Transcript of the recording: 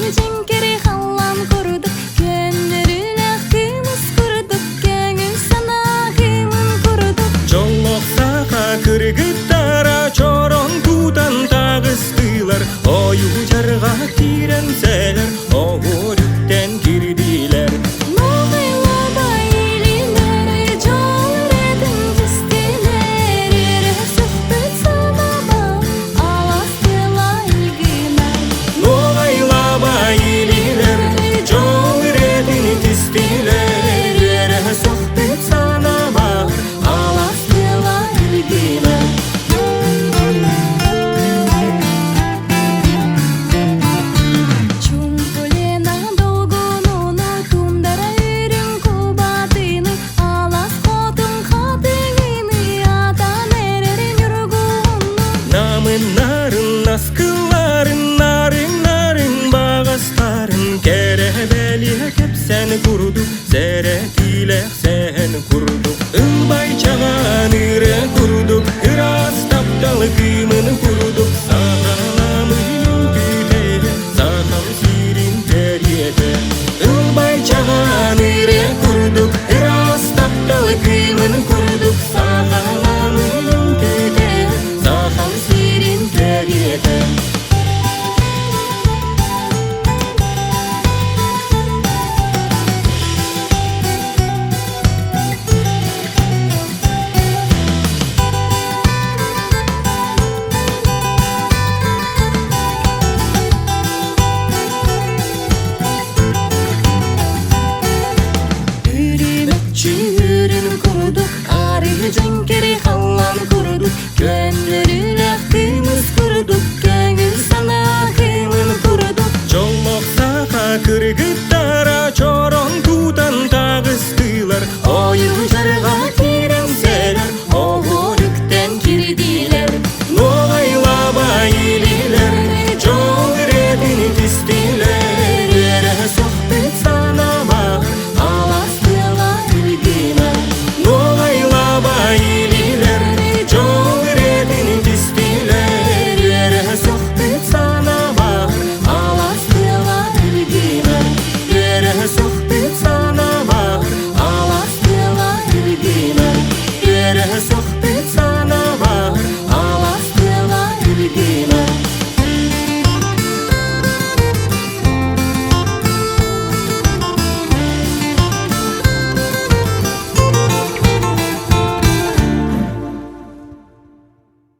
Арыы дьэҥкэрэ халлаан курдук, көннөрүлээх кымыс курдук, көҥүл санаа кыымын курдук. Дьоллоох саха кыргыттара чорон тутан таҕыстылар, ойуу дьарҕа киирэн сэлэр, оһуор үктэн кирдилэр. Ногайлаба илинер, жол ретин түстүлэр, өрө сөхпүт санаба, аластыла илгинай. Ногайлаба илилер, жол ретин түстүлэр, өрө сөхпүт санаба, аластыла илгинай. Чумпулена долгунуну тундара үрүҥ кубатыны алас хотун хатыҥыны атан эрэр ньургуһуну. Намын нарын наскыларын нарын нарын бағастарын кэрэ бэлиэ кэпсэн курдук сэрэтиилэх сэһэн курдук ылбай чаҕаан ырыа курдук ыраас таптал кыымын курдук сахаламын үҥкүүтэ сахам сирин кэриэтэ ылбай чаҕаан ырыа курдук ыраас таптал кыымын курдук сахаламын үҥкүүтэ сахам сирин кэриэтэ. Үрүмэччи үрүн курдук, арыы дьэҥкэрэ халлаан курдук, көннөрүлээх кымыс курдук, көҥүл санаа кыымын курдук. Дьоллоох саха кыргыттара чорон тутан таҕыстылар, Ойуу дьарҕа киирэн сэлэр, оһуор үктэн кирдилэр. Нуоҕайлаба илилэр, дьол ириэтин түстүлэр.